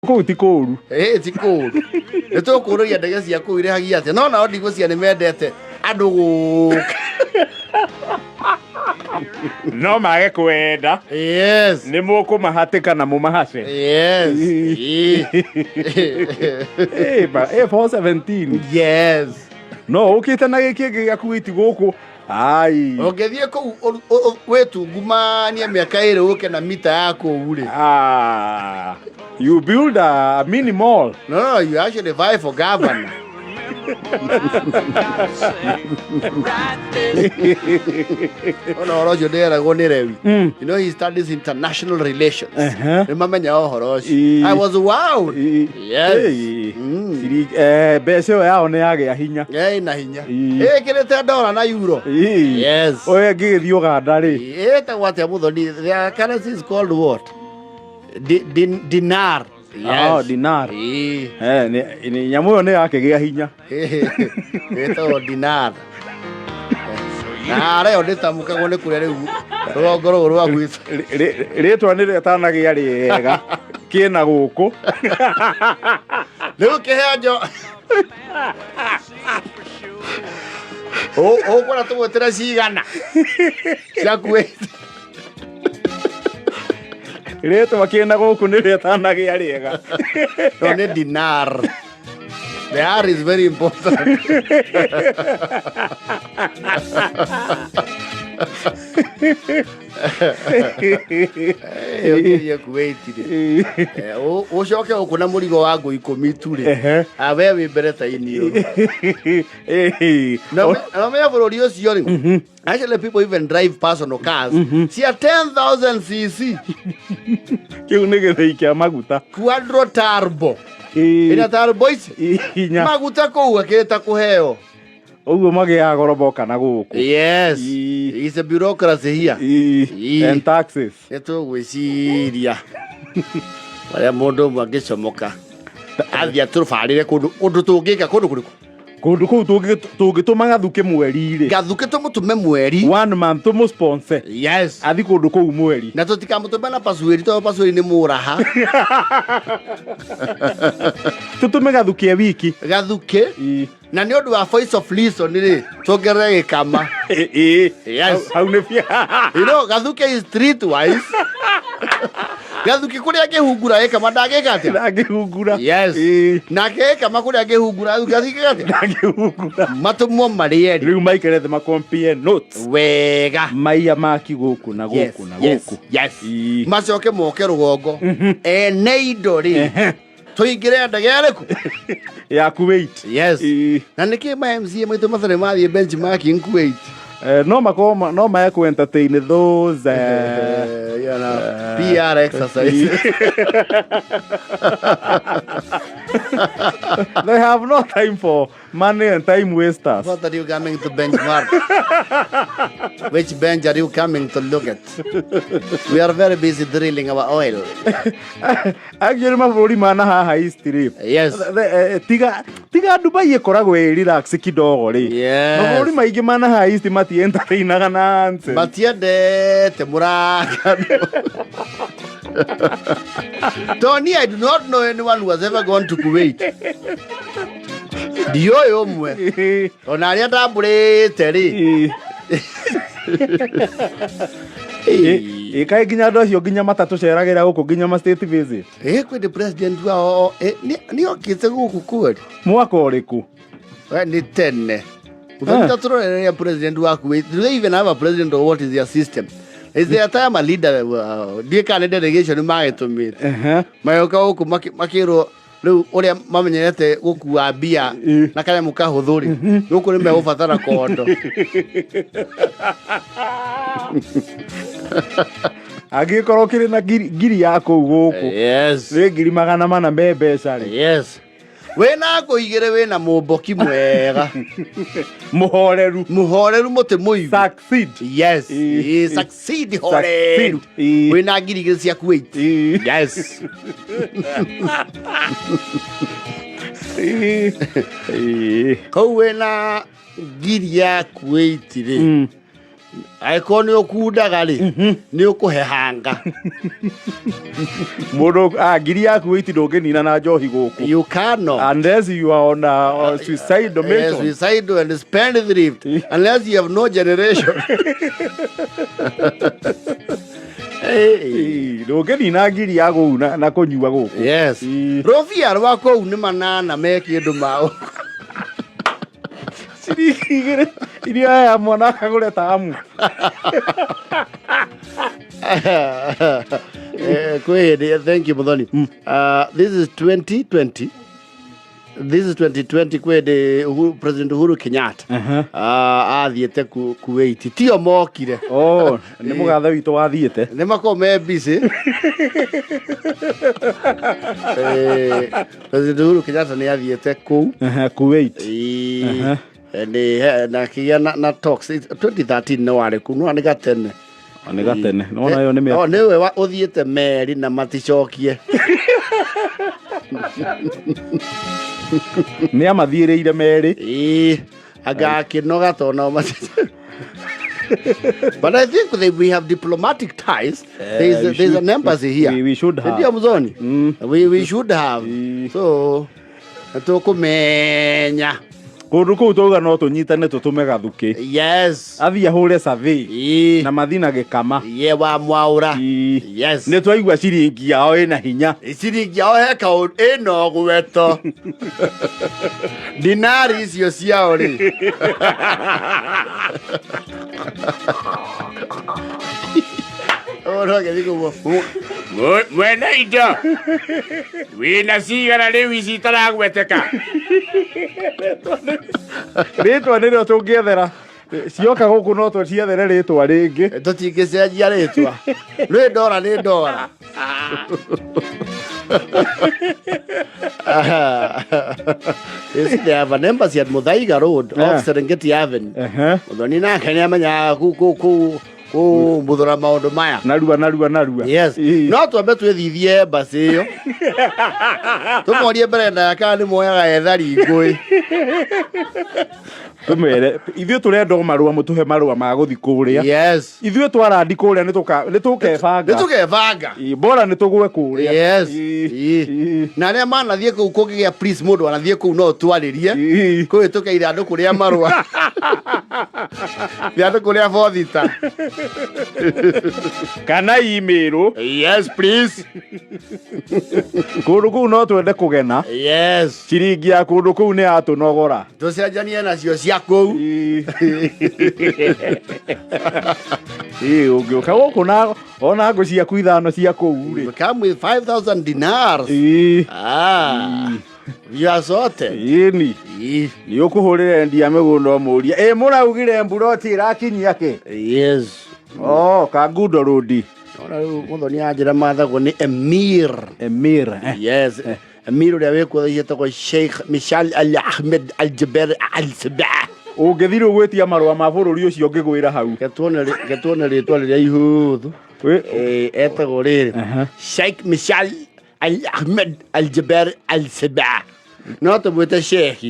Kũu ti kũũru. Ĩ ti kũũru. Nĩ tũkũũrĩria ndege cia kũu irĩhagia atĩa. No nao ndigwĩciria nĩ mendete andũ gũka. No mage kwenda. Yes. Nĩ mũkũmahatĩka na mũmahace. Yes. Ĩ. Ĩ, ĩ 417. Yes. No ũkĩte na gĩkĩ gĩa Kuwait gũkũ. Ai. Ũngĩthiĩ kũu wĩtungumanie mĩaka ĩrĩ ũke na mita ya kũu rĩ. Ah, you build a mini mall. No, you actually vie for governor. Ona ũhoro ũcio ndĩreragwo nĩ Rewi. You know he studies international relations. Nĩ mamenya ũhoro ũcio. I was wowed. Yes. Hey. Siri, mbeca ĩyo yao nĩ yagĩa hinya. Ĩ na hinya. Ĩkĩrĩte ndora na euro. Yes. Ũyũ angĩgĩthiĩ Ũganda rĩ. Ĩtagwo atĩa mũthoni? Their currency is called what? Dinar. Yes. Oh, dinar. Ĩ. Nyamũ ĩyo nĩ yakĩgĩa hinya. Ĩtagwo dinar. Na arĩa ndĩtamũkagwo nĩ kũrĩa rĩu rũgongo rũrũ rwa gwitũ. Rĩtwa nĩ rĩtanagĩa rĩega kĩna gũkũ. Rĩu kĩhenjo ũkwenda tũgwĩtĩre cigana cia Kuwait? Rĩtwa kĩna gũkũ nĩ rĩtanagĩa rĩega. No nĩ dinar. The R is very important. Ũkĩthiĩ Kuwait rĩ, ũcoke gũkũ na mũrigo wa ngũ 10 tu rĩ, we wĩ mbere ta iniũrũ. Na ũmenye bũrũri ũcio rĩ, actually people even drive personal cars cia 10,000 cc. Kĩu nĩ gĩthĩi kĩa maguta. Quadro turbo. Ĩna turbo ici. Hinya. Maguta kũu akĩrĩta kũheo. Ũguo magĩaga goro boka na gũkũ. Yes. It's a bureaucracy here. And taxes. Nĩ tũgwĩciria ũrĩa mũndũ ũmwe angĩcomoka athiĩ atũbarĩre kũndũ ũndũ tũngĩka kũndũ kũrĩkũ. Kũndũ kũu tũngĩtũma Gathukĩ mweri rĩ. Gathukĩ tũmũtũme mweri. One month tũmũ sponsor. Yes. Athi kũndũ kũu mweri. Na tũtikamũtũme na pasuĩri tondũ pasuĩri nĩ mũraha. Tũtũme Gathukĩ e wiki. Gathukĩ. Na nĩ ũndũ wa voice of reason rĩ, tuongerere gĩkama. Yes. Hau nĩ bia. You know, Gathukĩ is streetwise. Gathukĩ kũrĩa angĩhungura gĩkama ndangĩka atĩa? Ndangĩhungura. Yes. Nake gĩkama kũrĩa angĩhungura Gathukĩ angĩka atĩa? Ndangĩhungura. Matũmwo marĩ erĩ. Rĩu maikare thĩ makompie notes. Wega. Maiya maki gũkũ na gũkũ na gũkũ. Yes. Macoke moke rũgongo. Ene indo rĩ. Tũingĩre ndege ĩrĩkũ? Ya Kuwait. Yes. Na nĩkĩ ma MCA maitũ matarĩ mathiĩ benchmarking Kuwait? No makorwo no mae ku entertain those You know, PR exercise. They have no time for money and time wasters. What are you coming to benchmark? Which bench are you coming to look at? We are very busy drilling our oil. Actually mabũrũri ma na haha East rĩ. Yes. Tiga Dubai ĩkoragwo ĩ relax kidogo rĩ. Yes. Mabũrũri maingĩ ma na haha East mati entertainaga nonsense. Matiendete mũrangano. Tony, I do not know anyone who has ever gone to Kuwait. Ndiũĩ ũmwe. Ona arĩa ndambũrĩte rĩ. Ĩ kaĩ nginya andũ acio nginya matatũceragĩra gũkũ nginya ma state visit. Ĩ kwĩ president wao nĩ okĩte gũkũ kweri. Mwaka ũrĩkũ? We nĩ tene. Ũthonita tũrorereria president wa Kuwait. Do they even have a president or what is their system? Is there a time a leader ndiĩ kana nĩ delegation magĩtũmĩte. Magĩũka gũkũ makĩrwo rĩu ũrĩa mamenyerete gũkua mbia na kanyamũ kahũthũ rĩ, gũkũ nĩ megũbatara kondo. Angĩkorwo kĩrĩ na ngiri ya kũu gũkũ. Yes. Nĩ 400,000 me mbeca rĩ. Yes. Wĩna ngũ igĩrĩ wĩna mũmboki mwega. Mũhoreru. Mũhoreru mũtĩ mũigũ. Succeed. Yes. Succeed horeru. Wĩna 2,000 cia Kuwait. Yes. Kũu wĩna ngiri ya Kuwait rĩ. Angĩkorwo nĩ ũkundaga rĩ, nĩ ũkũhehanga. Mũndũ ngiri yaku wĩiti ndũngĩnina na njohi gũkũ. You cannot. Unless you are on a suicide mission. Suicide and spendthrift, unless you have no generation. Hey. Ĩĩ, ndũngĩnina ngiri ya kũu na kũnyua gũkũ. Yes. Ĩĩ. Rũbia rwa kũu nĩ manana me kĩndũ mao. Ciringi 2 iria ya mwana akagũre tamu. Kwĩ hĩndĩ, thank you Muthoni. This is 2020. This is 2020, kwĩ hĩndĩ President Uhuru Kenyatta athiĩte Kuwait. Tio mokire. Oh, nĩ mũgathe witũ wathiĩte. Nĩ makorwo me busy. President Uhuru Kenyatta nĩ athiĩte kũu. Kuwait. Ĩĩ, nĩ na kĩgĩa na talks 2013 nĩ warĩ kũu, no nĩ gatene. Nĩ gatene, nona ĩyo nĩ mĩaka. Oh, nĩwe ũthiĩte meri na maticokie. Nĩ amathiĩrĩire merĩ. Ĩĩ, anga akĩnoga tondũ nao But I think we have diplomatic ties. There's an embassy here. We should have. Ndio Muthoni? We should have. Ĩĩ. So, tũkũmenya. Kũndũ kũu twauga no tũnyitane tũtũme gathukĩ. Yes. Athiĩ ahũre survey. Ĩĩ. Na mathi na gĩkama. Ye wa Mwaũra. Ĩĩ. Yes. Nĩ twaigua ciringi yao ĩna hinya. Ciringi yao he kaũndũ ĩno gweto. Dinari icio ciao rĩ. Ũũ no gĩthiĩ kũu. Mwene indo wĩna cigana rĩu ici itaragweteka? Rĩtwa nĩrĩo tũngĩethera. Cioka gũkũ no tũciethere rĩtwa rĩngĩ. Tũtingĩcenjia rĩtwa. Nĩ ndora, nĩ ndora. You see, they have an embassy at Muthaiga Road, off Serengeti Avenue. Muthoni nake nĩ amenyaga ku kũmbuthũra maũndũ maya. Narua narua narua. Yes. Ĩĩ. No twambe twĩthithie embassy ĩyo. Tũmorie mbere ndaya kana nĩ moyaga ethari ngũĩ. Tũmere ithuĩ tũrenda o marũa, mũtũhe marũa ma gũthi kũrĩa. Yes. Ithuĩ twarandi kũrĩa nĩ tũkebanga. Nĩ tũkebanga. Ĩĩ, bora nĩ tũgwe kũrĩa. Yes. Ĩĩ. Ĩĩ. Ĩĩ. Na arĩa manathiĩ kũu, kũngĩgĩa please mũndũ anathiĩ kũu no twarĩrie. Ĩĩ. Kũhĩtũka ithandũkũ rĩa marũa. Ithandũkũ rĩa bothita. Kana email. Yes, please. Kũndũ kũu no twende kũgena. Yes. Ciringi ya kũndũ kũu nĩ yatũnogora. Tũcenjanie nacio cia kũu. Ĩĩ, ũngĩũka gũkũ na ona ngũ ciaku 5 cia kũu rĩ. We come with 5000 dinars. Ĩĩ. Ah. You are sorted. Ĩni. Ĩĩ. Nĩ ũkũhũrĩra endia mĩgũnda ũmũrie, ĩ mũraugire mburoti ĩrakinyia kĩ? Yes. Oh, Kangundo Road. Ona rĩu Muthoni anjĩra mathagwo nĩ Emir. Emir. Yes. Emir ũrĩa wĩkuo etagwo Sheikh Mishal Al Ahmed Al Jaber Al Sabah. Ũngĩthiĩ rĩu gwĩtia marũa ma bũrũri ũcio ũngĩgwĩra hau. Ke tuone rĩtwa rĩrĩa ihũthũ. Etagwo rĩrĩ. Sheikh Mishal Al Ahmed Al Jaber Al Sabah. No tũmwĩte Sheikh.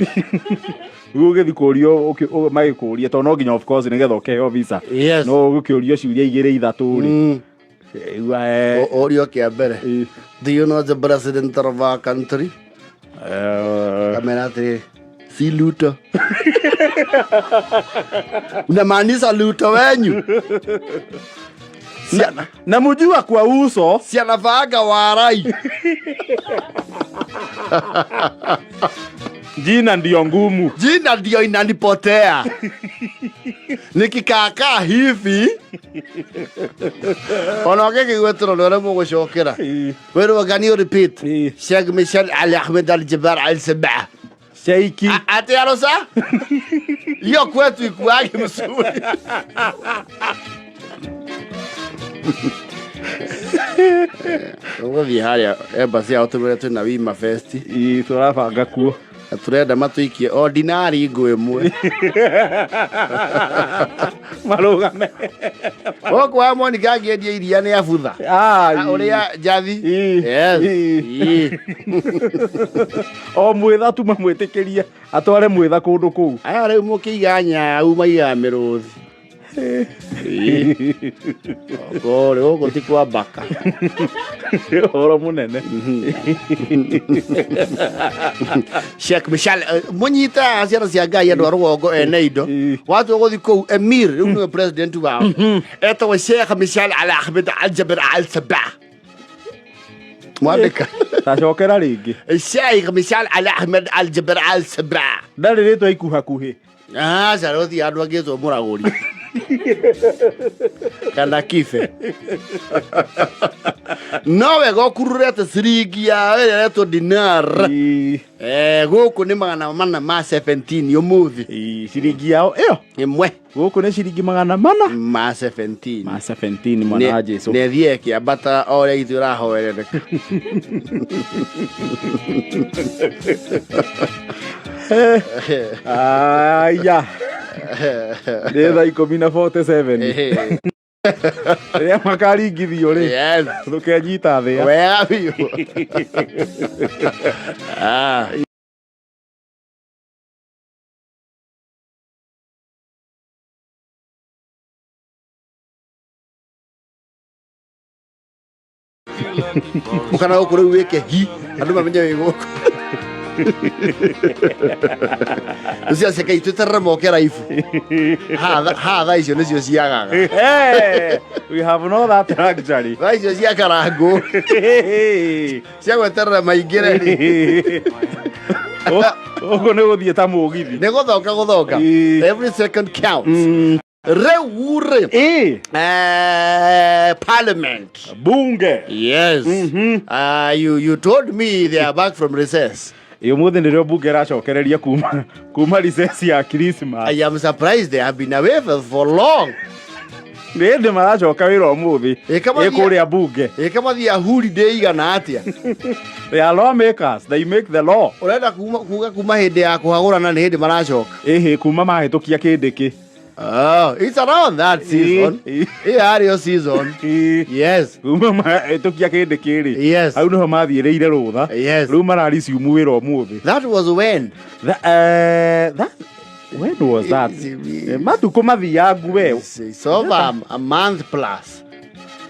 Rĩu ũgĩthiĩ kũrio magĩkũrie, tondũ no nginya of course nĩgetha ũkĩheo visa. Yes. No ũgĩkĩũrio ciũria igĩrĩ ithatũ rĩ. Igua, Ũrio kĩa mbere. Do you know the president of our country? Kamera atĩrĩrĩ. Si Luto. Unamaanisha Luto wenyu? Namjua kwa uso. Si anavaanga warai. Jina ndio ngumu. Jina ndio inanipotea. Nikikaakaa hivi. Ona ũngĩkĩgwetwo nĩ ũrĩa mũgũcokera. Wĩrwo, can you repeat? Sheikh Michel Ali Ahmed Al Jabar Al Sabah. Sheiki. Ati arosa? Hiyo kwetu ikuagi mzuri. Tũgũthiĩ harĩa embassy yao tũmĩre twĩna Wima Fest. Ĩĩ, tũrabanga kuo. Na tũrenda matũikie o dinari ngũ ĩmwe. Marũgame. Gũkũ wa Monica angĩendia iria nĩ abutha. Ũrĩa njathi. Yes. Ĩĩ. O mwĩtha tu mamwĩtĩkĩrie atware mwĩtha kũndũ kũu. Aya rĩu mũkĩiga nyau maigaga mĩrũthi. Kũrĩ gũkũ ti kwa baka. Nĩ ũhoro mũnene. Sheikh Mishal mũnyita ciana cia Ngai andũ a rũgongo ene indo. Watua gũthiĩ kũu Emir rĩu nĩwe president wao. Etagwo Sheikh Mishal Al Ahmed Al Jabir Al Sabah. Mwandĩka. Tacokera rĩngĩ. Sheikh Mishal Al Ahmed Al Jabir Al Sabah. Ndarĩ rĩtwa ikuhakuhĩ. Aca rũthiĩ andũ angĩtwo mũragũri kana kibe no wega ũkurure atĩ ciringi yao ĩrĩa ĩretwo dinar. Gũkũ nĩ 417 ũmũthĩ. Ii, ciringi yao ĩyo ĩmwe gũkũ nĩ ciringi 400 ma 17 ma 17 mwana wa Jesu. Nĩ ĩthiĩ ĩkĩambata o ũrĩa ithuĩ ũrahoerereka. Aya, nĩ thaa 10 na 47. Rĩrĩa makaringithio rĩ, tũkenyita thĩa. Wega biũ. Ah. Ũkana gũkũ rĩu wĩke hi andũ mamenye wĩ gũkũ cia ciake itwĩterere moke raibu haha thaa icio nĩcio ciagaga. Hey, we have no that luxury. Thaa icio cia karangũ cia gweterera maingĩre rĩ. Ũguo nĩ gũthiĩ ta mũgithi. Nĩ gũthoka gũthoka. Every second counts rĩu rĩ. Parliament. Bunge. Yes. You told me they are back from recess. Ĩ, ũmũthĩ nĩrĩo bunge ĩracokereria kuma recess ya Christmas. I am surprised they have been away for long. Nĩ hĩndĩ maracoka wĩra ũmũthĩ. Ĩ, kama Ĩ, kũrĩa bunge. Ĩ, kama thia holiday igana atĩa? They are lawmakers, they make the law. Ũrenda kuga kuma hĩndĩ ya kũhagũrana nĩ hĩndĩ maracoka? Ĩhĩ, kuma mahĩtũkia kĩndĩkĩ. Oh, it's around that season. Ĩyo yarĩ o season. Yes. Kuma mahĩtũkia kĩndĩkĩ rĩ. Hau nĩho mathiĩrĩire rũtha. Rĩu marariciumu wĩra ũmũthĩ. That was when? That, when was that? Matukũ mathiangu we. It's over a month plus.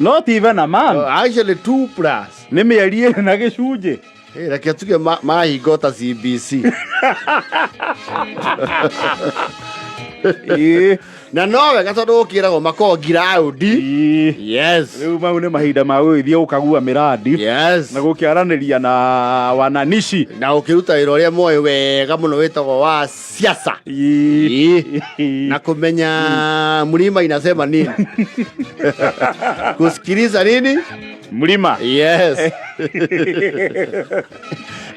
Not even a month. Oh, actually 2 plus. Nĩ mĩeri ĩrĩ na gĩcunjĩ. Hey, reke tuge mahingo ta CBC. Na no wega tondũ gũkĩragwo makoragwo ngiraũndi. Yes. Rĩu mau nĩ mahinda ma gũgĩthiĩ gũkagua mĩrandi. Yes. Na gũkĩaranĩria na wananishi. Na ũkĩruta wĩra ũrĩa moĩ wega mũno wĩtagwo wa siasa. Na kũmenya mlima inasema nini. Kusikiliza nini? Mlima. Yes.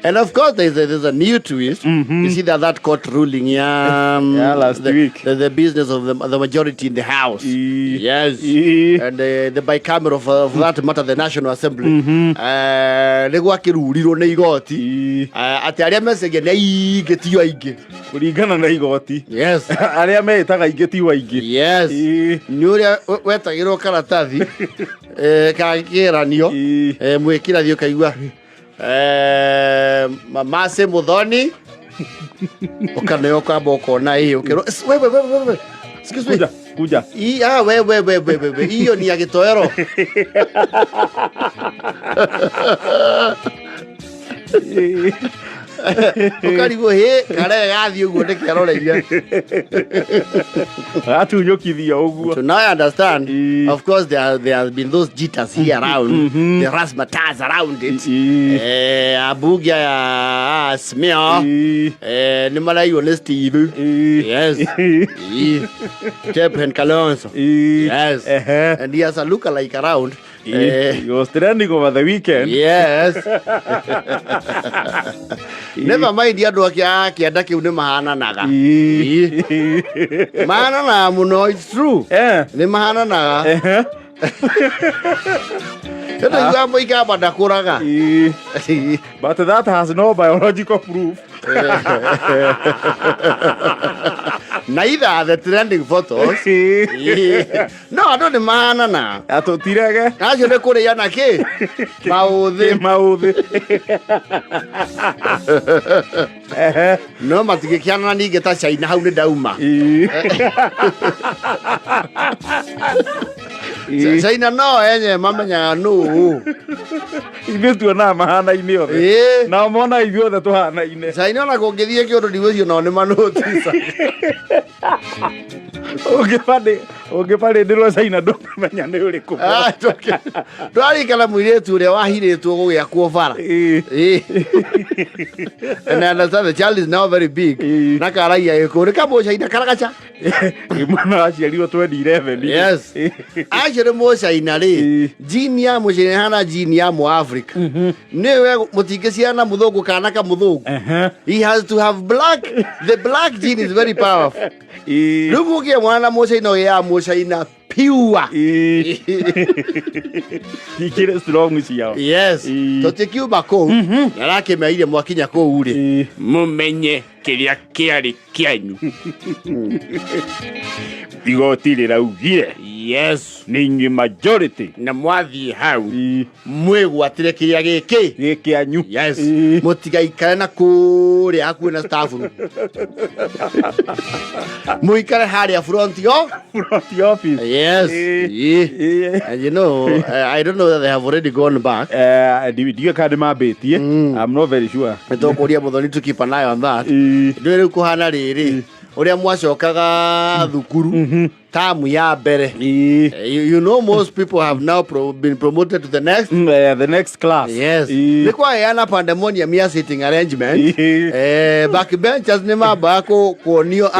And of course, there's a new twist. You see that court ruling, yeah, Yeah, last week. The business of the majority in the House. Yes. And the bicameral of that matter, the National Assembly. Nĩ gwakĩrurirwo nĩ igoti. Atĩ arĩa mecegia nĩ aingĩ tio aingĩ. Kũringana na igoti. Yes. Arĩa meĩtaga aingĩ tio aingĩ. Yes. Nĩ ũrĩa wetagĩrwo karatathi ka kĩgeranio, mwĩkĩrathi ũkaigua Mase Muthoni ũkaneo ũkamba ũkona ĩ ũkerwo, wewe wewe wewe, excuse me. Kuja, kuja. I, ah, we we we we we we hiyo ni ya gĩtoero. Ũkarigwo hĩ karege gathiĩ ũguo nĩkĩaroreire. Gatunyũkithia ũguo. So now I understand. Of course, there have been those jitters here around, the razzmatazz around it. Abunge aya Smio, nĩ maraiywo nĩ Steve. Yes. Stephen Kalonzo. Yes. And he has a lookalike around. He was trending over the weekend. Yes. Never mind andũ a kĩanda kĩu nĩ mahananaga. Mahananaga mũno, it's true. Nĩ mahananaga. Ĩno mũikamba ndakũraga. But that has no biological proof. Neither are the trending photos. No, andũ nĩ mahanana. Atũtirege. Acio nĩ kũrĩa na kĩ? Maũthĩ. Maũthĩ. Ehe. No matingĩkĩhanana ningĩ ta China hau nĩ ndauma. China no enye mamenyaga nũ. Ithuĩ tuonaga mahanaine othe. Ĩĩ. Nao monaga ithuĩ othe tũhanaine. China ona kũngĩthiĩ kĩũndũ ndigwĩciria nao nĩ manotisa. Ũngĩbarĩndĩrwo China ndũngĩmenya nĩ ũrĩkũ. Twarikana mũirĩtu ũrĩa wahirĩtwo gũgĩakwo bara. Ĩĩ. Ĩĩ. And I understand the child is now very big. Ĩĩ. Na karagia gĩkũyũ nĩ kamũcaina karagaca. Mwana waciarirwo 2011. Yes. Acio nĩ mũcaina rĩ. Ĩĩ. Jini ya mũcaina hana jini ya mũafrika. Nĩwe mũtingĩciana mũthũngũ kana kamũthũngũ. Ehe. He has to have black. The black gene is very powerful. Ĩĩ. Rĩu mũgĩe mwana na mũcaina ũgĩaga mũcaina pure. Ĩĩ. Ikĩrĩ strong ciao. Yes. Ĩĩ. Tũtikiuma kũu. Na arakĩmeire mwakinya kũu rĩ. Ĩĩ. Mũmenye kĩrĩa kĩarĩ kĩanyu. Igoti rĩraugire. Yes. Nĩ inyuĩ majority. Na mwathiĩ hau. Ĩĩ. Mwĩgwatĩre kĩrĩa gĩkĩ. Gĩ kĩanyu. Yes. Ĩĩ. Mũtigaikare na kũrĩa hakuhĩ na staff room. Mũikare harĩa front yo. Front office. Yes. Ĩĩ. Ĩĩ. Ĩĩ. And you know, I don't know that they have already gone back. Ndiũĩ kana nĩ mambĩtie. I'm not very sure. Nĩ tũkũria Mũthoni to keep an eye on that. Ĩĩ. Ndũĩ rĩu kũhana rĩrĩ ũrĩa mwacokaga thukuru tamu ya mbere. Ĩĩ. You know most people have now been promoted to the next. The next class. Yes. Ĩĩ. Nĩ kwaheana pandemonium ya sitting arrangement. Ĩĩ. Backbenchers nĩ mambaga kuonio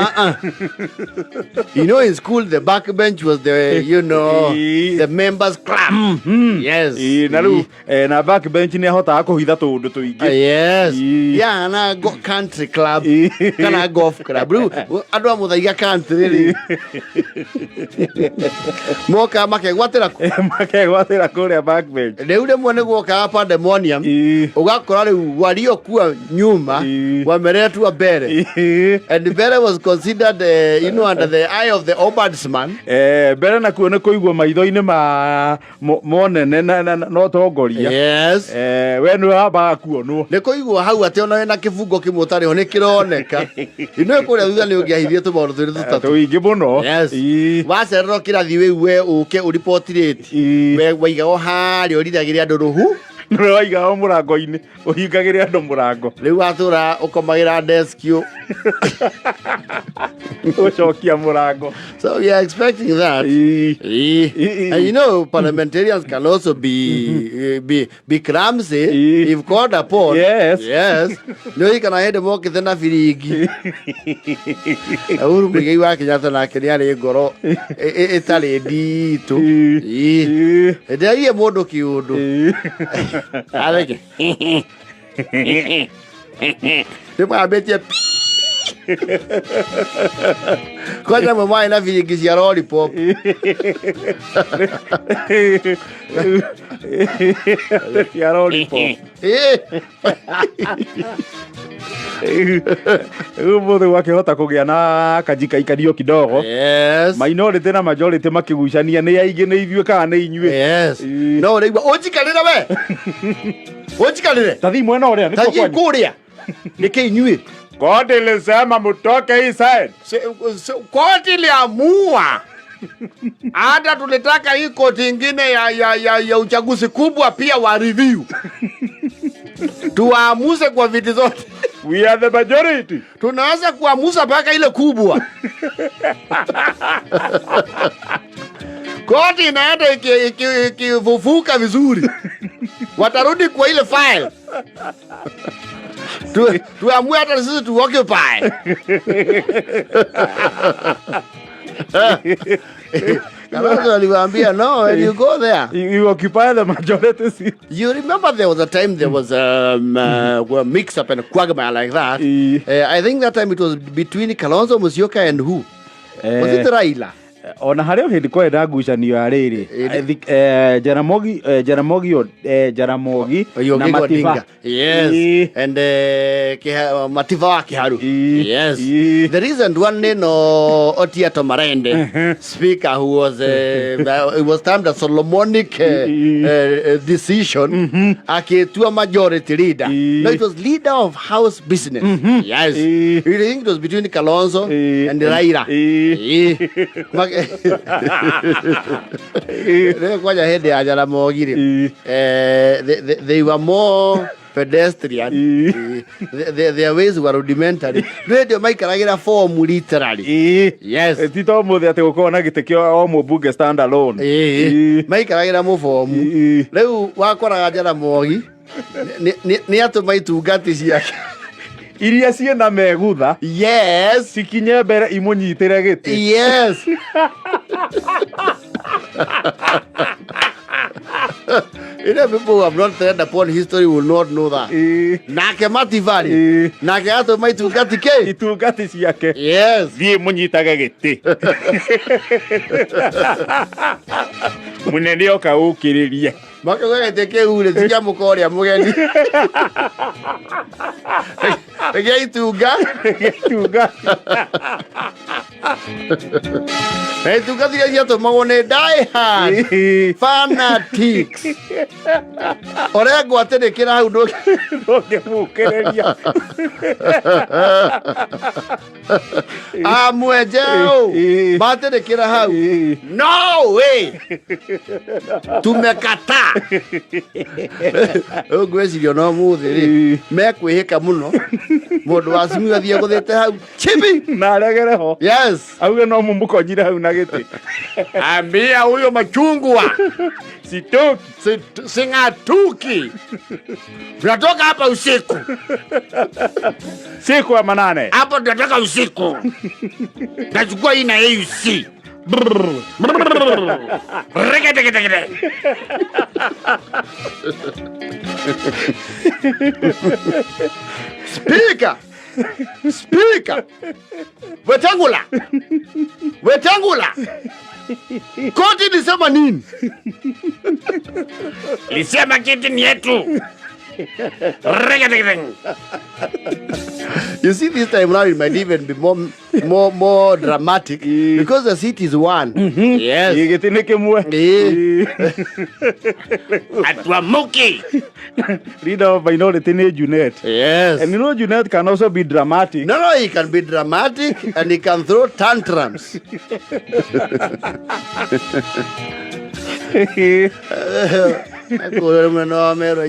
You know in school the backbench was the you know Ĩĩ. the members club. Yes. Ĩĩ, na rĩu na back bench nĩ ahotaga kũhitha tũũndũ tũingĩ. Yes. Ĩĩ. Yeah, na country club Ĩĩ. kana golf club. Rĩu andũ a Mũthaiga country rĩ moka makegwatĩra kũ. Makegwatĩra kũrĩa back bench. Rĩu rĩmwe nĩ guokaga pandemonium. Ĩĩ. Ũgakora rĩu waliokuwa nyuma Ĩĩ. wameretwa mbere. Ĩĩ. And mbere was considered you know under the eye of the ombudsman. Mbere nakuo nĩ kũigwo maitho-inĩ ma monene na ũtongoria. Yes. We nĩwe wambaga kuonwo. Nĩ kũigwo hau atĩ ona wĩna kĩbungo kĩmwe ũtarĩ ho nĩ kĩroneka. Ino kũrĩa thutha nĩ ũngĩahithie tũmaũndũ twĩrĩ tũtatũ. Tũingĩ mũno. Yes. Ĩĩ. Wacererwo kĩrathi wĩu we ũke ũriboti rĩti. Ĩĩ. We waigagwo harĩa ũrindagĩre andũ rũhu. Nĩwe waigagwo mũrango-inĩ ũhingagĩre andũ mũrango. Rĩu watũra ũkomagĩra desk ũ. Ũcokia mũrango. So we are expecting that. Ĩĩ. Ĩĩ. Ĩĩ. And you know, parliamentarians can also be clumsy Ĩĩ. if called upon. Yes. Yes. Nĩ kana hĩndĩ mokĩte na biringi. Uhuru Muigai wa Kenyatta nake nĩ arĩ ngoro ĩtarĩ nditũ. Ĩĩ. Ĩĩ. Ĩĩ. Ndĩraire mũndũ kĩũndũ. Ĩĩ. Areke. Nĩ mwambĩtie kwanza mwe mwarĩ na biringi cia lollipop. Cia lollipop. Ĩĩ. Rĩu ũmũthĩ gwakĩhota kũgĩa na kajikaikanio kidogo. Yes. Minority na majority makĩgucania nĩ aingĩ nĩ ithuĩ kana nĩ inyuĩ. Yes. Ĩĩ. No ũraigua ũnjikarĩre we. Ũnjikarĩre. Tathii mwena ũrĩa nĩkuo Tathiĩ kwanyu. kũrĩa. Nĩkĩ inyuĩ? Koti ilisema mutoke hii side. Koti iliamua. Hata tulitaka hii koti ingine ya uchaguzi kubwa pia wa review. Tuwaamuze kwa viti zote. We are the majority. Tunaweza kuamuza mpaka ile kubwa. Koti inaenda ikivufuka vizuri. Watarudi kwa ile file. Tuamue hata sisi tu occupy. Kalonzo aliwaambia no, when you go there. You occupy the majority seat. You remember there was a time there was a mix up and a quagmire like that. Eh. I think that time it was between Kalonzo Musyoka and who? Was it Raila? Ona harĩ o hĩndĩ kwarĩ na ngucanio ya rĩrĩ. Jaramogi Jaramogi Jaramogi na Oginga Matiba. Odinga. Yes. And Matiba wa Kiharu. Yes. The recent one nino Otiato Marende, speaker who was it was termed a Solomonic decision, akitua majority leader. No, it was leader of house business. Yes. You think it was between Kalonzo and Raila. Rĩu kwanja hĩndĩ ya Jaramogi rĩ, they were more pedestrian. Their ways were rudimentary. Rĩu maikaragĩra form literally. Yes. Ti to mũthĩ atĩ gũkorwo na gĩtĩ kĩa o mũmbunge stand alone. Maikaragĩra mũbomu. Rĩu wakoraga Jaramogi nĩ atũma itungati ciake iria ciĩna megutha cikinye mbere imũnyitĩre gĩtĩ. Yes. You know, people who have not read upon history will not know that. Nake Mativari. Nake atũma itungati kĩ? Itungati ciake. Yes. Thiĩ mũnyitage gĩtĩ. Mũnene oka ũkĩrĩrie. Makauga gĩtĩ kĩu rĩ ti kĩa mũka ũrĩa mũgeni. Nĩ gĩa itunga. Itungati. Na itungati iria ciatũmagwo nĩ diehard fanatics. Orengo atĩrĩkĩra hau Ndũngĩmũkĩrĩria. Amwenjeu matĩrĩkĩra hau. No way. Tumekataa. Rĩu ngwĩciria ona ũmũthĩ rĩ mekwĩhĩka mũno mũndũ wa Simiyu athiĩ agũthĩte hau chibi. Na aregere ho. Yes. Auge no mũmũkonyire hau na gĩtĩ. Ambia huyo machungwa Sitoki. Sing'atuki. Tunatoka hapa usiku. Siku ya manane. Hapo tunatoka usiku. Nachukua hii na AUC. Regetegete. Speaker. Speaker. Wetangula. Wetangula. Koti ilisema nini? Lisema kiti ni yetu. Regetegete. You see, this time round it might even be more dramatic because the seat is one. Yes. Gĩtĩ nĩ kĩmwe. Atuamuki. Leader of minority nĩ Junet. Yes. And you know Junet can also be dramatic. No, he can be dramatic and he can throw tantrums.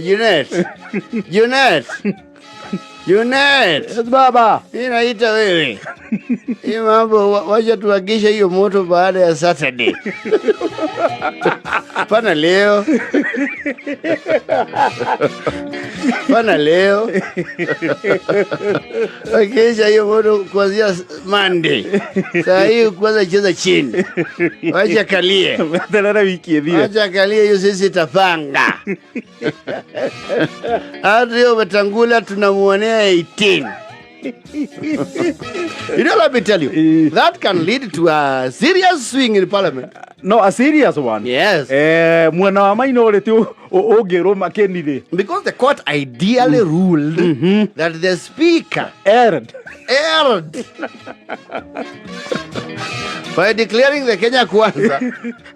Junet. Junet. Junet. Yes, baba. Mimi naita wewe. Hii mambo wacha tuhakishe hiyo moto baada ya Saturday. Pana leo. Pana leo. Hakisha hiyo moto kuanzia Monday. Saa hii kwanza cheza chini. Wacha kalie. Terere wiki ĩthire. Wacha kalie hiyo sisi tapanga. Hata hiyo Wetangula tunamuonea 18. You know, let me tell you, that can lead to a serious swing in parliament. No, a serious one. Yes. Mwena wa minority ũngĩrũma kĩni rĩ. Because the court ideally ruled that the speaker Erred. Erred by declaring the Kenya Kwanza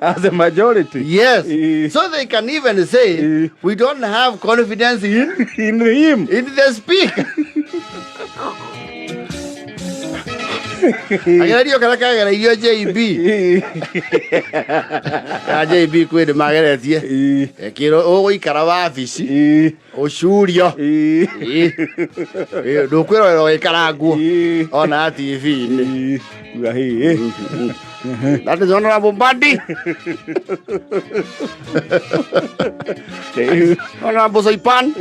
as a majority. Yes. So they can even say, we don't have confidence in him. In the speaker. Agererio kana kagereirio JB. Ya JB kwĩ ndĩ mageretie. Ĩkĩrwo ũgũikara wabici. Ũcurio. Ndũkwĩrorera ũgĩkarangwo. Ona TV-inĩ. That is Honorable Mbadi. Honorable Soipan.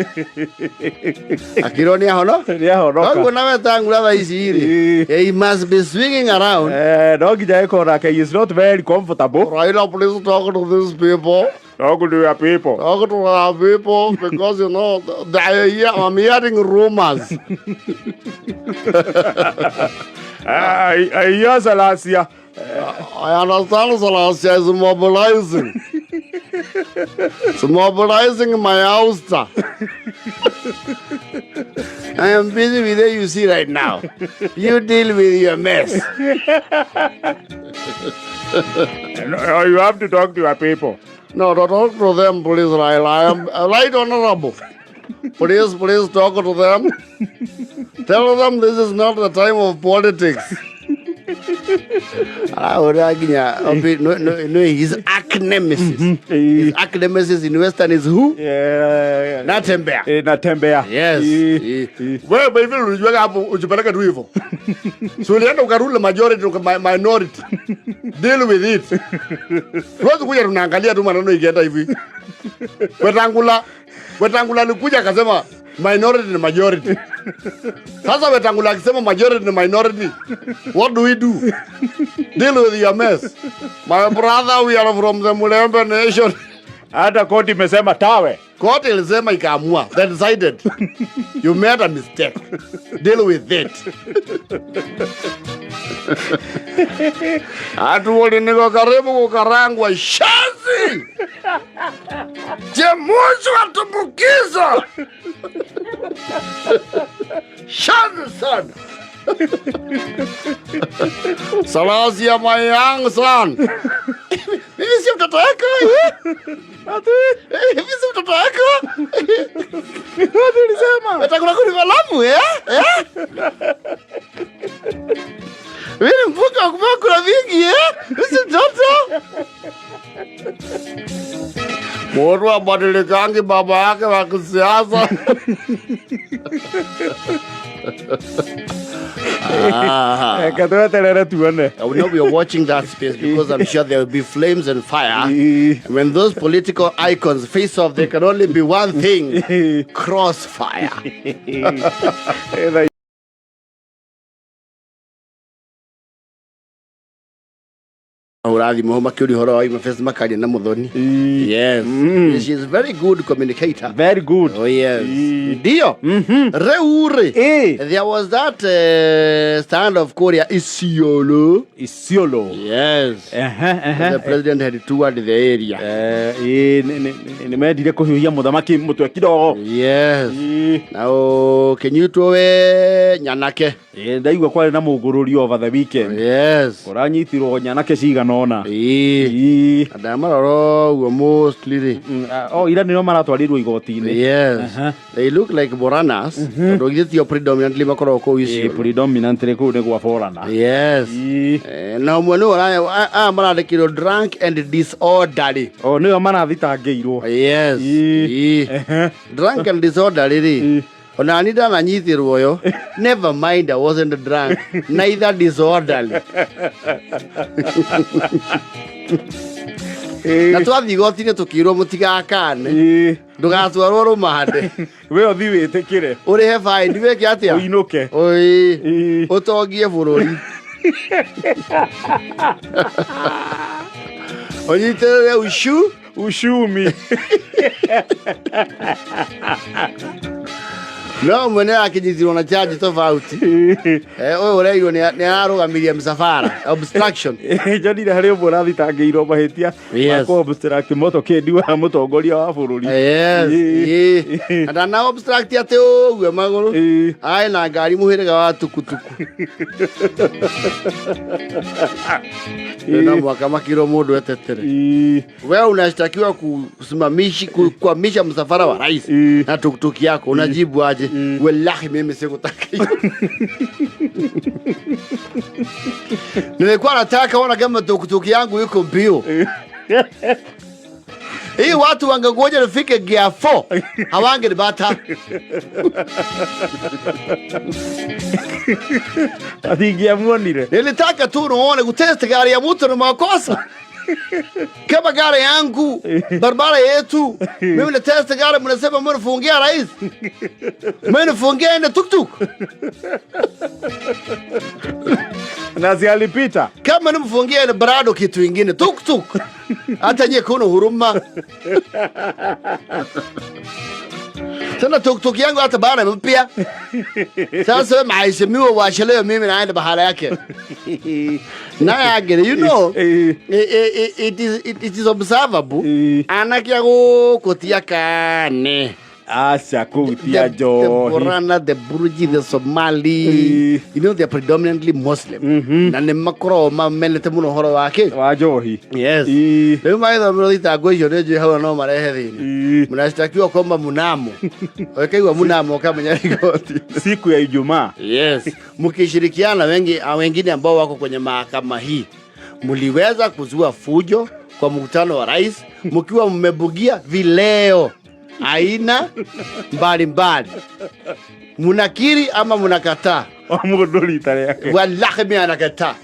Akirwo nĩ ahono? Nĩ ahonoka. Koguo na Wetangula thaa ici rĩ, he must be swinging around. No nginya ĩkorwo nake he is not very comfortable. Raila, please talk to these people. Talk to your people. Talk to our people because you know they hear, I'm hearing rumors. I hear Salasia. I understand Salasya is mobilizing. It's mobilizing my ouster. I am busy with AUC right now. You deal with your mess. No, you have to talk to your people. No, don't talk to them, please, Raila. I am right honorable. Please, please talk to them. Tell them this is not the time of politics. Arahũrĩra nginya no his arch nemesis. His arch nemesis in Western is who? Yeah. Natembea. Natembea. Yes. Wewe by vile ulijiweka hapo ujipeleke tu hivyo. So ulienda ukarule majority minority. Deal with it. Tuwezi kuja tunaangalia tu maneno ikienda hivi. Wetangula alikuja akasema minority ni majority. Sasa Wetangula akisema majority ni minority, what do we do? Deal with your mess. My brother, we are from the Mulembe nation. Hata koti imesema tawe. Court ilisema ikaamua. They decided. You made a mistake. Deal with it. Atuoli niko karibu kukarangwa shazi. Jemuzi watumbukiza. Shazi sana. Salasya my young son. Mimi si mtoto wako. Mimi si mtoto wako. Ulisema. Utakula kuni malamu, eh? Eh? Mimi ni mvuka wa kupewa kula vingi, eh? Mimi si mtoto. Mtu abadilikangi baba yake wa kisiasa. Katweterere tuone. I will know we are watching that space because I'm sure there will be flames and fire. And when those political icons face off, there can only be one thing: crossfire. Urathimwo makiũria ũhoro wa Imafes makaria na Muthoni. Yes. She is very good communicator. Very good. Oh yes. Ndio. Rĩu rĩ. There was that stand of Korea Isiolo. Isiolo. Yes. The president had toured the area. Nĩ mendire kũhiũhia mũthamaki mũtwe kidogo. Yes. Na ũkĩnyitwo we nyanake. Ndaigua kwarĩ na mũngũrũrio over the weekend. Yes. Kũranyitirwo nyanake cigana ũna. Ndamarora ũguo mostly rĩ. Oh, ira nĩo maratwarirwo igoti-inĩ. Yes. They look like Boranas. Tondũ githĩ tio predominantly makoragwo kũu Isiolo. Predominantly kũu nĩ gwa Borana. Yes. Na ũmwe nĩwe aya marandĩkirwo drunk and disorderly. O nĩo marathitangĩirwo. Yes. Drunk and disorderly rĩ. Ona ni ndananyitirwo yo. Never mind, I wasn't drunk. Neither disorderly. Na twathiĩ igoti-inĩ tũkĩrwo mũtigakane. Ndũgatwarwo rũmande. We ũthiĩ wĩtĩkĩre. Ũrĩhe fine wĩke atĩa? Ũinũke. Oi. Ũtongie bũrũri. Ũnyitĩrĩre ucu. Ushumi. No mwene akinyitirwo na charge tofauti. Ũyũ ũreirwo nĩ ararũgamirie msafara obstruction. Njonire harĩ ũmwe ũrathitangĩirwo mahĩtia Yes. ma obstruct motorcade wa mũtongoria wa bũrũri. Yes. Na ndana obstruct atĩ ũguo magũrũ. Aĩ na ngari mũhĩrĩga wa tukutuku. Na mwaka makirwo mũndũ etetere. Wewe unashtakiwa kukwamisha msafara wa rais na tukutuku yako unajibu aje? Wallahi mimi sikutaka hiyo. Nilikuwa nataka ona kama tukutuku yangu yuko mbio. Hii watu wangengoja nifike gear 4 hawangenipata. Atingiamuonire. Nilitaka tu nione kutest gari ya mtu ni makosa. Kama gari yangu barabara yetu mimi na test gari mnasema mnafungia rais. Mnafungia ende tuktuk. Na si alipita. Kama nimfungia ile brado kitu ingine tuktuk. Hata nyie kuna huruma. Tena tuktuk yangu hata bana mpya. Sasa wewe maheshimiwa waachelewe, mimi naenda bahala yake. Naye agere, it is observable. Anake a gũkũ ti akane. Aca, kũu ti a The njohi. Borana, the Buruji, the Somali, they are predominantly Muslim. Na nĩ makoragwo mamenete mũno ũhoro wa kĩ? Wa njohi. Yes. Rĩu magĩthomerwo thitango icio nĩ njũĩ hau no marehe thĩna. Mnashtakiwa kwamba mnamo. Ũkaigua mnamo ũkamenya igoti. Siku ya Ijumaa. Yes. Mkishirikiana wengi wengine ambao wako kwenye mahakama hii, mliweza kuzua fujo kwa mkutano wa rais mkiwa mmebugia vileo aina mbalimbali. Munakiri ama munakataa? O mũndũ rita rĩake. Wallahi mimi anakataa.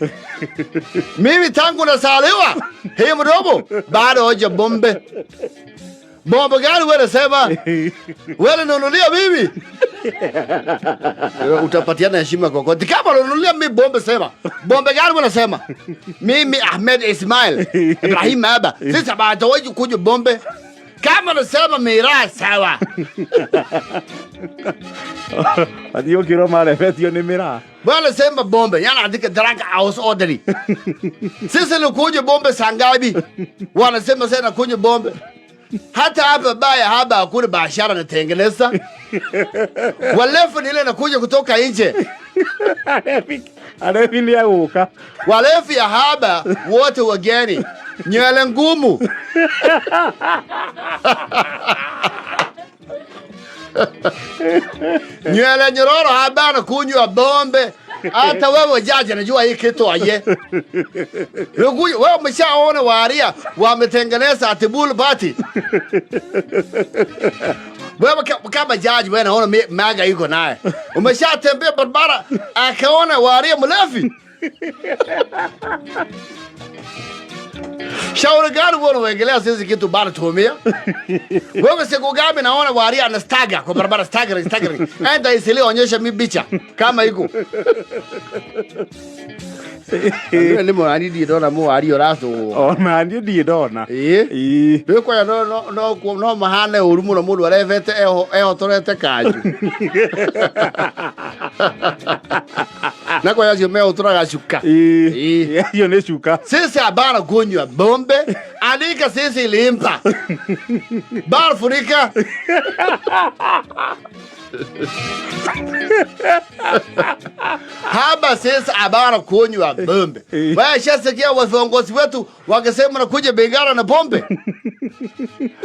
Mimi tangu nasaliwa hii mdomo bado hoja bombe. Bombe gani wewe nasema? Wewe nunulia mimi. Utapatiana heshima kwa koti. Kama unanunulia mimi bombe sema. Bombe gani wewe nasema? Mimi Ahmed Ismail Ibrahim Aba. Sisi hatuwezi kunywa bombe. Kama unasema miraa sawa. Athiĩ ũkĩrwo marebetio nĩ mĩraa. Bwana sema bombe, yana andika drunk house orderly. Sisi ni kunywa bombe saa ngapi? Wanasema sasa kunywa bombe. Hata hapa baya hapa hakuna biashara natengeneza. Walefu ni ile nakuja kutoka nje. Arebi nĩ agũka. Walefu ya haba wote wageni. Nywele ngumu. Nywele nyororo haba na kunywa bombe. Hata wewe jaji anajua hii kitu aye. Wewe umeshaona waria wametengeneza ati pool party. Wewe kama jaji wewe naona maga yuko naye. Umeshatembea barabara akaona waria mlevi. Shauri gani wewe unaongelea sisi kitu bado tumia? Wewe siku gani naona waria ana stagger kwa barabara, staggering, staggering. Enda isili onyesha mi bicha kama iko. Ndio ni ani ndi ndona mu waria ũracũgwo. Ona niĩ ndirĩ ndona. Ĩĩ. Ĩĩ. Rĩu kwaya no no no no mahane ũru mũno mũndũ arebete ehotorete kanju. Na kwaya acio mehotoraga cuka. Ĩĩ. Ĩĩ. Hiyo nĩ cuka. Sisi habana kunywa bombe, andika sisi limpa. Bar funika. Haba sisi habana kunywa bombe. Wewe shasikia viongozi wetu wakisema nakuja pigana na pombe.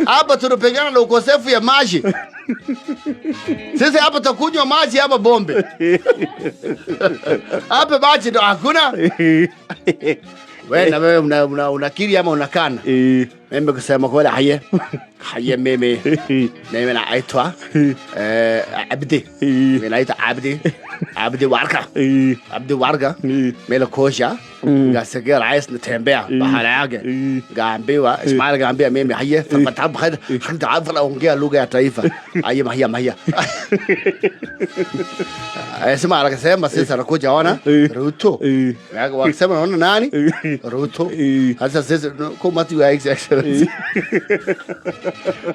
Hapa tunapigana na ukosefu ya maji. Sisi hapa tutakunywa maji ama bombe. Hapa maji ndo hakuna. Wewe na wewe unakiri ama unakana? Ĩĩ. Mimi kusema kweli haye. Haye mimi. Mimi naitwa Abdi. Mimi naitwa Abdi. Abdi Warka. Ĩĩ. Abdi Warka. Ĩĩ. Mimi kosha. Ngasikia rais natembea bahala yake. Ĩĩ. Ngaambiwa Ismail gaambia mimi haye fatab khair hanta afla ongea lugha ya taifa. Haye mahia mahia. Sema akasema sisi anakuja ona Ruto. Ĩĩ. Wakisema naona nani? Ruto. Ĩĩ. Sasa sisi kwa matu ya excellency.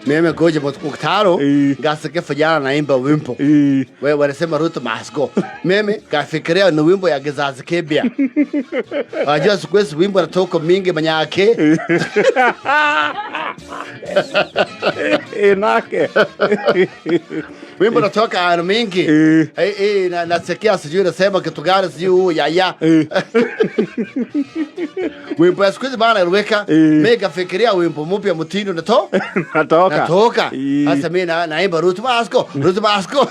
Mimi kuja mkutano Ĩĩ. ngasikia vijana naimba wimbo. Ĩĩ. Wewe wanasema Ruto must go. Mimi kafikiria ni wimbo ya kizazi kipya. Unajua siku hizi wimbo natoka mingi manyake. Ĩ nake. Wimbo natoka aina mingi. Ĩĩ. Eh eh na nasikia sijui nasema kitu gani sijui ya ya. Ĩĩ. Wimbo ya siku hizi bana eleweka. Ĩĩ. Mimi kafikiria wimbo mpya mtindo nato. Natoka. Natoka. Ĩĩ. Sasa mimi naimba Ruto must go. Ruto must go.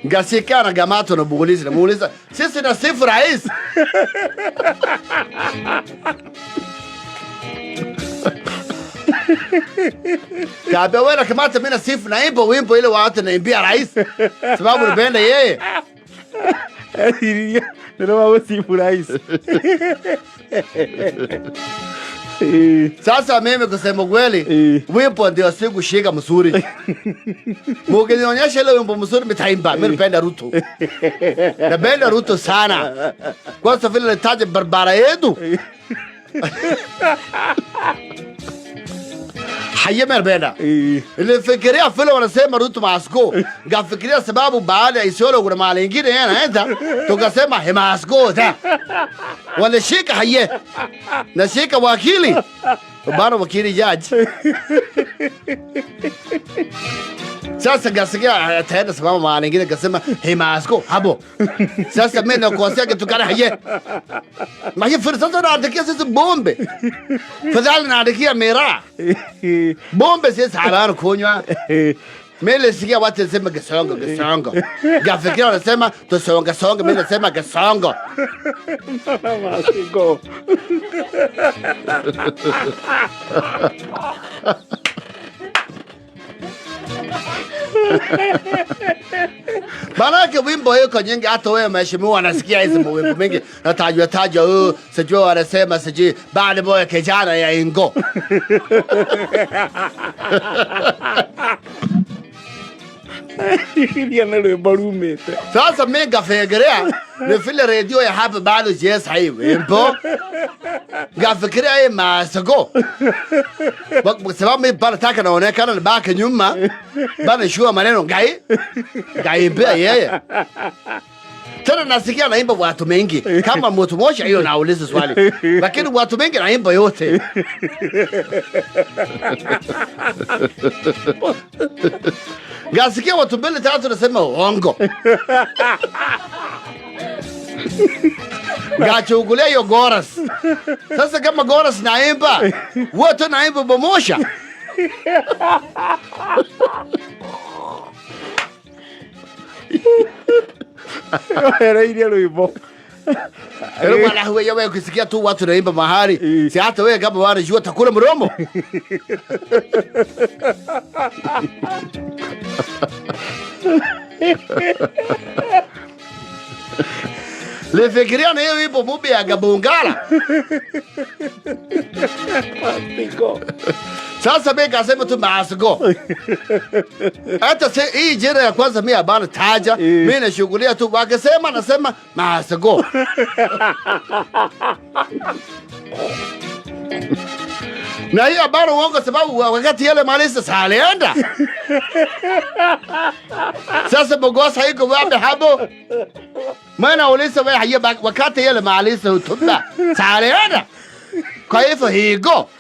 Ngasika na gamato na muuliza na muuliza sisi na sifu rais. Kaambia wewe kamata mimi na sifu naimba wimbo ile watu naimbia rais. Sababu napenda yeye. Nĩ rwa rais. Ĩĩ. Sasa mimi kusema kweli Ĩĩ. wimbo ndio sikushika mzuri. Mukinionyesha ile wimbo mzuri mitaimba. Mimi napenda Ruto. Napenda Ruto sana. Kwanza vile nitaje barabara yetu. Haye merbena. Eh. Nilifikiria vile wanasema Ruto must go. Ngafikiria sababu baada ya Isiolo kuna mahali ingine yeye anaenda, tukasema he must go ta. Walishika haye. Nashika wakili. Bado wakili judge. Sasa ngasikia ataenda sababu mahali ingine kasema he must go hapo. Sasa mimi nakosea kitu kana haye. Mahi fursa naandikia sisi bombe. Fadhali naandikia miraa. Bombe sisi habari kunywa. Mimi nilisikia watu wanasema gesongo gesongo. Gafikiria wanasema tusonga songa, mimi nasema gesongo. Must go. Maanake wimbo iko nyingi, hata wewe mheshimiwa anasikia hizi wimbo mingi natajwa tajwa, oh, sijui wanasema sijui bad boy kijana ya ingo. Iria nĩ rwĩmbo rumĩte. Sasa mimi ngafikiria ni vile redio ya hapa bado yes hai wimbo. Ngafikiria hii must go. Kwa sababu mimi bado nataka naonekana nibaki nyuma. Bado shua maneno ngai. Ngaimbia yeye. Tena nasikia naimba watu mengi. Kama mtu mmoja hiyo nauliza swali. Lakini watu mengi naimba yote. Ngasikia watu mbili tatu nasema uongo. Ngachungulia hiyo chorus. Sasa kama chorus naimba, wote naimba pamoja. Wehereirie rwĩmbo. Pero bwana wewe wewe ukisikia tu watu naimba mahali, si hata wewe kama wanajua takula mdomo. Lifikiria na hiyo wimbo mubi ya Gabungala. Must go. Sasa mimi kasema tu must go. Hata se hii jina ya kwanza mimi habana taja, mimi nashughulia tu wakisema nasema must go. Na hiyo habari uongo sababu wakati yale malisa salienda. Sasa Bogosa iko wapi hapo? Maana uliza wewe haya wakati yale malisa hutuba salienda. Kwa hivyo higo.